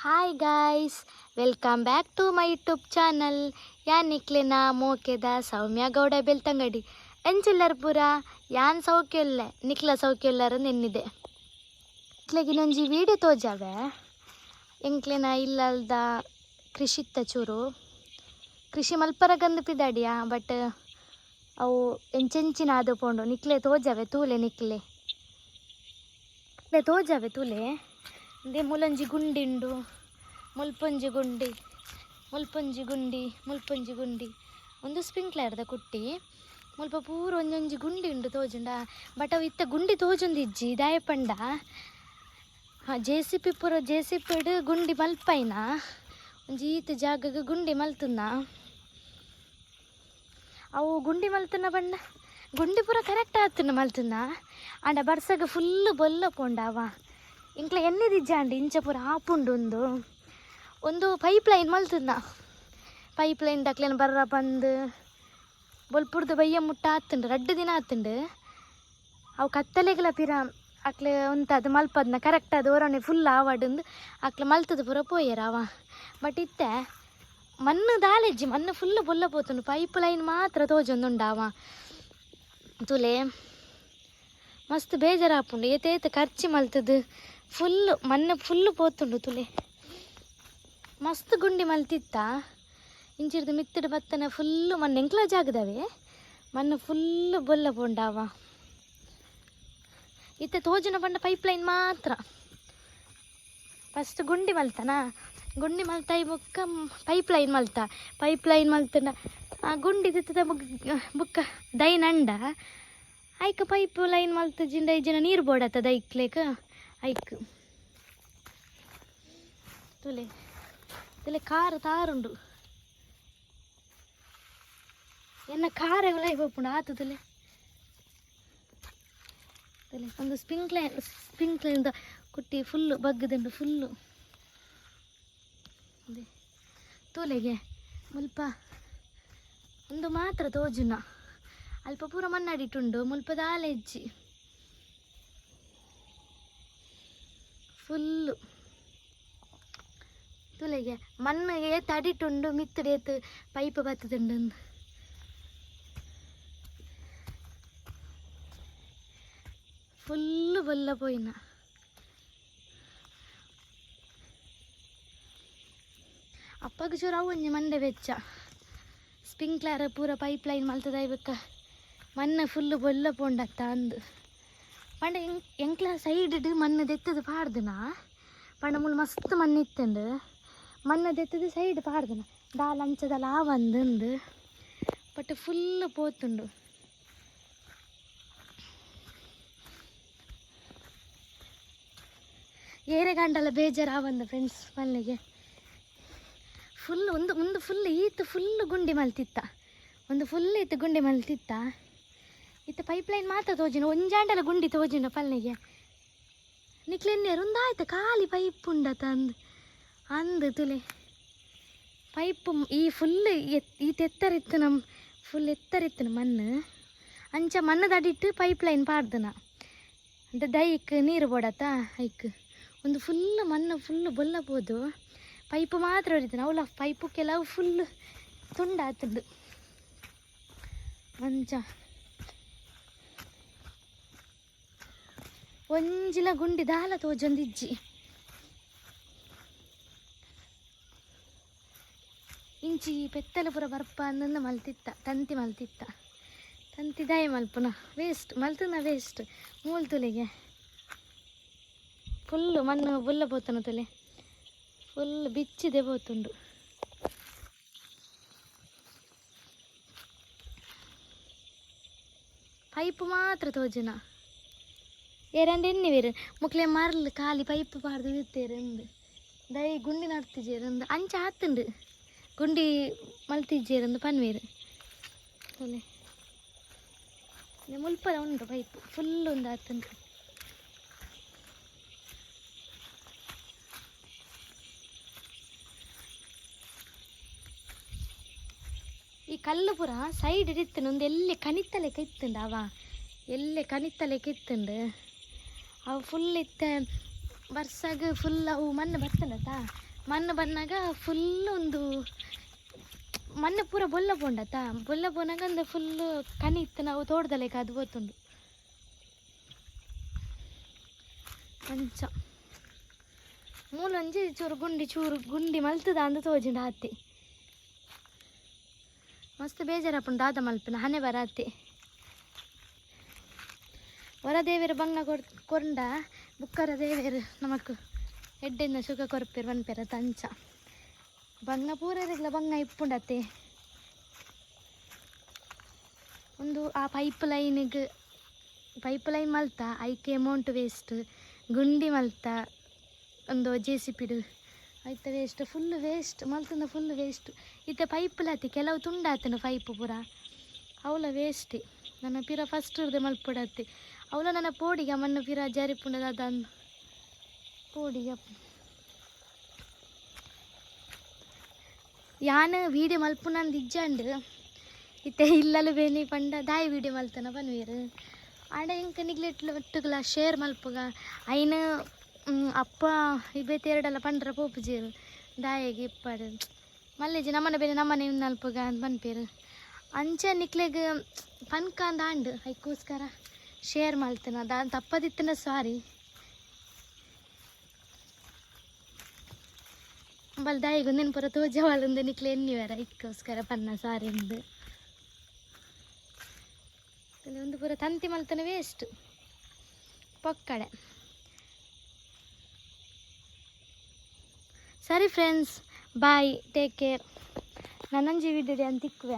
Hi guys, welcome back to my YouTube channel. ಯಾನ್ ನಿಕ್ಲೆನ ಮೋಕೆದ ಸೌಮ್ಯ ಗೌಡ ಬೆಳ್ತಂಗಡಿ. ಎಂಚುಲ್ಲರ್ ಪೂರ? ಯಾನ್ ಸೌಖ್ಯೊಲ್ಲೆ, ನಿಕ್ಲ ಸೌಖ್ಯೊಲ್ಲರ್ ನೆನ್ನಿದೆ. ನಿಕ್ಲೆಗ್ ಒಂಜಿ ವೀಡಿಯೋ ತೋಜಾವೆ. ಎಂಕ್ಲೆನ ಇಲ್ಲಲ್ದ ಕೃಷಿತ್ತ ಚೂರು ಕೃಷಿ ಮಲ್ಪರಗಂದು ಪಿದಾಡಿಯಾ, ಬಟ್ ಅವು ಎಂಚೆಂಚಿನ ಆದು ಪೋಂಡು. ನಿಕ್ಲೆ ತೋಜಾವೆ ತೂಲೆ, ನಿಕ್ಲೆ ತೋಜಾವೆ ತೂಲೆ. ಇಂದೆ ಮೂಲೊಂಜಿ ಗುಂಡಿಂಡು, ಮುಲ್ಪೊಂಜಿ ಗುಂಡಿ, ಮುಲ್ಪೊಂಜಿ ಗುಂಡಿ, ಮುಲ್ಪೊಂಜಿ ಗುಂಡಿ, ಒಂದು ಸ್ಪ್ರಿಂಕ್ಲರ್ದ ಕುಟ್ಟಿ. ಮುಲ್ಪ ಪೂರ ಒಂಜೊಂಜಿ ಗುಂಡಿ ಉಂಡು, ತೋಜುಂಡ? ಬಟ್ ಅವು ಇತ್ತ ಗುಂಡಿ ತೋಜೊಂದಿಜ್ಜಿ. ದಾಯೆ ಪಂಡ ಜೆ ಸಿ ಪಿ ಪೂರ ಜೆ ಸಿ ಪಿಡ್ ಗುಂಡಿ ಮಲ್ಪೈನ. ಒಂಜಿ ಈತ್ ಜಾಗಗ್ ಗುಂಡಿ ಮಲ್ತುನ. ಅವು ಗುಂಡಿ ಮಲ್ತುನ ಪಂಡ ಗುಂಡಿ ಪೂರ ಕರೆಕ್ಟ್ ಆತುಂಡು ಮಲ್ತುನ. ಆಂಡ ಬರ್ಸಗ್ ಫುಲ್ ಬೊಲ್ಲ ಪೋಂಡವ. ಎಂಕ್ಲ ಎನ್ನಿದಿಜ್ಜಾಂಡ್ ಇಂಚ ಪೂರ ಆಪುಂಡು. ಉಂದು ಒಂದು ಪೈಪ್ ಲೈನ್ ಮಲ್ತುನ. ಪೈಪ್ ಲೈನ್ ದಕ್ಲೆನ ಬರ್ರ ಪಂದ್ ಬೊಲ್ಪುರ್ದು ಬಯ್ಯ ಮುಟ್ಟ ಆತುಂಡು, ರಡ್ಡ್ ದಿನ ಆತುಂಡು. ಅವು ಕತ್ತಲೆಗ್ಲ ಪಿರ ಅಕ್ಲೆ ಉಂತಾದ್ ಮಲ್ಪದ್ನ ಕರೆಕ್ಟ್ ಆದ್ ಒರಣೆ ಫುಲ್ ಆವಡ್ಂದ್ ಅಕ್ಲೆ ಮಲ್ತುದು ಪೂರ ಪೋಯೆರ್ ಅವ. ಬಟ್ ಇತ್ತೆ ಮಣ್ಣು ದಾಲೆಜ್ಜಿ, ಮಣ್ಣು ಫುಲ್ ಬೊಲ್ಲ ಪೋತುಂಡು. ಪೈಪ್ ಲೈನ್ ಮಾತ್ರ ತೋಜೊಂದುಂಡು ಅವ. ತೂಲೆ, ಮಸ್ತ್ ಬೇಜಾರಾಪುಂಡು. ಏತೇತ್ ಖರ್ಚಿ ಮಲ್ತುದು ಫುಲ್ ಮಣ್ಣು ಫುಲ್ ಪೋತುಂಡು. ತೂಲೆ, ಮಸ್ತ್ ಗುಂಡಿ ಮಲ್ತಿತ್ತ. ಇಂಚಿರ್ದು ಮಿತ್ತುಡು ಬತ್ತನ ಫುಲ್ಲು ಮಣ್ಣು ಎಂಕ್ಲ ಜಾಗದವೆ. ಮಣ್ಣು ಫುಲ್ಲು ಬೊಲ್ಲ ಪೋಂಡಾವ. ಇತ್ತೆ ತೋಜುನ ಪಂಡ ಪೈಪ್ ಲೈನ್ ಮಾತ್ರ. ಫಸ್ಟ್ ಗುಂಡಿ ಮಲ್ತನ, ಗುಂಡಿ ಮಲ್ತಾಯಿ ಬೊಕ್ಕ ಪೈಪ್ ಲೈನ್ ಮಲ್ತ. ಪೈಪ್ ಲೈನ್ ಮಲ್ತನ ಆ ಗುಂಡಿ ತಿತ್ತದ ಬುಕ್ಕ ದೈನಂಡ ಐಕ್ ಪೈಪ್ ಲೈನ್ ಮಲ್ತಜಿಂಡ ಇಜ್ಜಿನ ನೀರು ಬೋಡತ್ತ ದೈಕ್ಲೇಕ್ ಐಕ್. ತೂಲೆ ತೂಲೆ, ಕಾರು ತಾರುಂಡು. ಎನ್ನ ಕಾರ್ ಉಲಾಯಿ ಪೋಪುಂಡು ಆತು. ತೂಲೆ ತೂಲೆ, ಒಂದು ಸ್ಪಿಂಕ್ಲೈನ್ ಸ್ಪಿಂಕ್ಲೈನ್ ಕುಟ್ಟಿ ಫುಲ್ಲು ಬಗ್ಗದುಂಡು ಫುಲ್ಲು. ತೂಲೆಗೆ, ಮುಲ್ಪ ಒಂದು ಮಾತ್ರ ತೋಜುನ. ಅಲ್ಪ ಪೂರ ಮಣ್ಣಡಿಟುಂಡು, ಮುಲ್ಪ ದಾಲ ಇಜ್ಜಿ. ಫುಲ್ಲು ತೂಲೆಗೆ, ಮಣ್ಣು ಏತ್ ಅಡಿಟುಂಡು, ಮಿತ್ತುಡು ಏತ್ ಪೈಪ್ ಬತ್ತದುಂಡು. ಫುಲ್ಲು ಬೊಲ್ಲ ಪೋಯಿನ. ಅಪ್ಪಗ್ ಚೂರು ಅವು ಒಂಜಿ ಮಂಡೆ ಬೆಚ್ಚ. ಸ್ಪಿಂಕ್ಲರ್ ಪೂರ ಪೈಪ್ ಲೈನ್ ಮಲ್ತದ ಬೊಕ್ಕ ಮಣ್ಣು ಫುಲ್ಲು ಬೊಲ್ಲ ಪೋಂಡತ್ತ ಅಂದ್. ಪಂಡ ಎಂಕ್ಲ ಸೈಡ್ ಮಣ್ಣು ದೆತ್ತದು ಪಾಡ್ದನ. ಪಂಡ ಮೂಲು ಮಸ್ತ್ ಮಣ್ಣು ಇತ್ತುಂಡು. ಮಣ್ಣು ದೆತ್ತದು ಸೈಡ್ ಪಾಡ್ದನ, ದಾಲ ಅಂಚದಲ ಆವಂದುಂದು. But full ಪೋತುಂಡು. ಏರೆಗಾಂಡಲ ಬೇಜಾರು ಆವಂದು ಫ್ರೆಂಡ್ಸ್. ಮಲ್ಲಿಗೆ ಫುಲ್ ಒಂದು ಒಂದು ಫುಲ್ ಈತ್ ಫುಲ್ ಗುಂಡಿ ಮಲ್ತಿತ್ತ. ಒಂದು ಫುಲ್ ಈತ್ ಗುಂಡಿ ಮಲ್ತಿತ್ತ. ಇತ್ತ ಪೈಪ್ ಲೈನ್ ಮಾತ್ರ ತೋಜಿನ. ಒಂಜಾಂಡಲ ಗುಂಡಿ ತೋಜಿನ ಪಲ್ಲೆಗೆ. ನಿಕ್ಲೆನ್ನೇರು ಉಂದಾಯ್ತು ಖಾಲಿ ಪೈಪ್ ಉಂಡತ ಅಂದ್ ಅಂದ್. ತುಲೆ, ಪೈಪ್ ಈ ಫುಲ್ ಈತ್ ಎತ್ತರಿತ್ತು ನಮ್ಮ, ಫುಲ್ ಎತ್ತರಿತ್ತು ಮಣ್ಣು. ಅಂಚ ಮಣ್ಣು ದಡಿಟ್ಟು ಪೈಪ್ ಲೈನ್ ಪಾಡ್ದನ ಅಂತ ದೈಕ್ ನೀರು ಬೋಡತ್ತ ಐಕ್. ಒಂದು ಫುಲ್ ಮಣ್ಣು ಫುಲ್ ಬೊಲ್ಲ ಪೋದು ಪೈಪ್ ಮಾತ್ರ ಹೊಡಿತಾನೆ. ಅವಲ ಪೈಪು ಕೆಲವು ಫುಲ್ ತುಂಡಾತುಂಡು ಅಂಚ. ಒಂಜಿಲ ಗುಂಡಿ ದಾಲ ತೋಜೊಂದಿಜ್ಜಿ. ಇಂಚಿ ಪೆತ್ತಲ ಪೂರ ಬರ್ಪ ಅಂದಂದು ಮಲ್ತಿತ್ತ, ತಂತಿ ಮಲ್ತಿತ್ತ. ತಂತಿ ದಾಯ ಮಲ್ಪುನ? ವೇಸ್ಟ್ ಮಲ್ತುನ, ವೇಸ್ಟ್. ಮೂಲ್ ತುಲೆಗೆ, ಫುಲ್ಲು ಮಣ್ಣು ಬುಲ್ಲ ಪೋತನ. ತುಲೆ, ಫುಲ್ ಬಿಚ್ಚಿದೆ ಪೋತುಂಡು. ಪೈಪ್ ಮಾತ್ರ ತೋಜುನ. ಏರಂಡ ಎನ್ನಿವೆರ್ ಮುಕ್ಲೆ ಮರ್ಲ್ ಖಾಲಿ ಪೈಪ್ ಪಾಡ್ದು ಇತ್ತೇರ್ ಅಂದ್, ದೈ ಗುಂಡಿ ನಡ್ತಿಜೆರ್ ಅಂದ್. ಅಂಚ ಆತುಂಡು, ಗುಂಡಿ ಮಲ್ತಿಜ್ಜೆರ್ ಅಂದ್ ಪನ್ವೇರ್. ತುಲೆ, ಮುಲ್ಪಲ ಉಂಡು ಪೈಪ್ ಫುಲ್ ಉಂದು ಆತುಂಡು. ಈ ಕಲ್ಲು ಪೂರ ಸೈಡ್ ಇತ್ತುಂಡು. ಒಂದು ಎಲ್ಲೆ ಕನಿತ್ತ ಲೆಕ್ಕ ಇತ್ತುಂಡು ಅವ, ಎಲ್ಲೆ ಕನಿತ್ತ ಲೆಕ್ಕ ಇತ್ತುಂಡು. ಅವು ಫುಲ್ ಇತ್ತೆ. ಬರ್ಸಾಗ ಫುಲ್ ಅವು ಮಣ್ಣು ಬರ್ತದತ್ತ. ಮಣ್ಣು ಬಂದಾಗ ಫುಲ್ ಒಂದು ಮಣ್ಣು ಪೂರ ಬೊಲ್ಲ ಪೋಂಡತ್ತ. ಬೊಲ್ಲ ಪೋನಾಗ ಒಂದು ಫುಲ್ ಕನಿ ಇತ್ತು, ನಾವು ತೋಟದಲೇಕ ಅದು ಗೊತ್ತುಂಡು ಅಂಚ. ಮೂಲೊಂಜಿ ಚೂರು ಗುಂಡಿ, ಚೂರು ಗುಂಡಿ ಮಲ್ತದ ಅಂದು ತೋಜಿಂಡ ಆತೆ. ಮಸ್ತ್ ಬೇಜಾರಪ್ಪಂಡು ದಾದ ಮಲ್ಪಿನ ಹಣೆ ಬರಾತೆ. ವರ ದೇವೇರು ಬಂಗ ಕೊರ್ಂಡ ಬುಕ್ಕರ ದೇವೇರು ನಮಕ್ ಎಡ್ಡೆಂದ ಸುಖ ಕೊರ್ಪೇರು ಪನ್ಪೆರ ತಂಚ. ಬಂಗ ಪೂರೆರೆಗ್ಲ ಬಂಗ ಇಪ್ಪುಂಡತ್ತೆ. ಒಂದು ಆ ಪೈಪ್ ಲೈನಿಗೆ ಪೈಪ್ ಲೈನ್ ಮಲ್ತ ಐಕೆ ಅಮೌಂಟ್ ವೇಸ್ಟ್, ಗುಂಡಿ ಮಲ್ತ ಒಂದು ಜೆ ಸಿ ಪಿಡು ಐತ waste, full waste ಮಲ್ತಂದ full waste. ಇತ್ತೆ ಪೈಪ್ಲಾತಿ ಕೆಲವು ತುಂಡಾತನ ಪೈಪ್ ಪೂರ, ಅವಲ ವೇಸ್ಟ್. ನನ್ನ ಪಿರ ಫಸ್ಟ್ ಇರ್ದೆ ಮಲ್ಪಡತ್ತಿ ಅವಲ ನನ್ನ ಪೋಡಿಗ ಮಣ್ಣು ಪಿರ ಜಾರಿಪುಂಡದ ಅದನ್ನು ಪೋಡಿಗ. ಯಾನ್ ವೀಡಿಯೋ ಮಲ್ಪುನಂದು ಇಜ್ಜಂಡ್. ಇತ್ತೆ ಇಲ್ಲಲು ಬೇನಿ ಪಂಡ ದಾಯಿ ವೀಡಿಯೋ ಮಲ್ತನ ಪನ್ವೇರು. ಆಂಡ ಇಂಕ ನಿಗ್ಲೆಟ್ಲ ಒಟ್ಟುಗುಲ ಶೇರ್ ಮಲ್ಪುಗ. ಐನ ಅಪ್ಪ ಇಬೇತೆ ಎರಡಲ್ಲ ಪಂಡ್ರ ಪೋಪುಜೆರು ದಾಯೆಗ್ ಇಪ್ಪಡ್ ಮಲ್ಲೆಜಿ ನಮ್ಮನೆ ಬೇನೆ ನಮ್ಮನೆ ನಲ್ಪುಗ ಅಂತ ಪನ್ಪೇರು. ಅಂಚ ನಿಕ್ಲೆಗ್ ಪನ್ಕಂದ ಆಂಡ್, ಐಕೋಸ್ಕರ ಶೇರ್ ಮಲ್ತನ. ದಾನ್ ತಪ್ಪದಿತ್ತನ ಸಾರಿ. ಬಲ್ ದಾಯಿಗ್ ಒಂದಿನ ಪೂರ ತೋಜವಾಲುಂದು ನಿಕ್ಲೆ ಎನ್ನಿವರ, ಐಕ್ಕೋಸ್ಕರ ಪನ್ನ ಸಾರಿ ಉಂದು. ಒಂದು ಪೂರ ತಂತಿ ಮಲ್ತನ ವೇಸ್ಟ್ ಪೊಕ್ಕಡೆ. ಸರಿ friends, bye, take care. ನನ್ನೊಂಜಿ video ಅಂತ ತಿಕ್ಕುವೆ.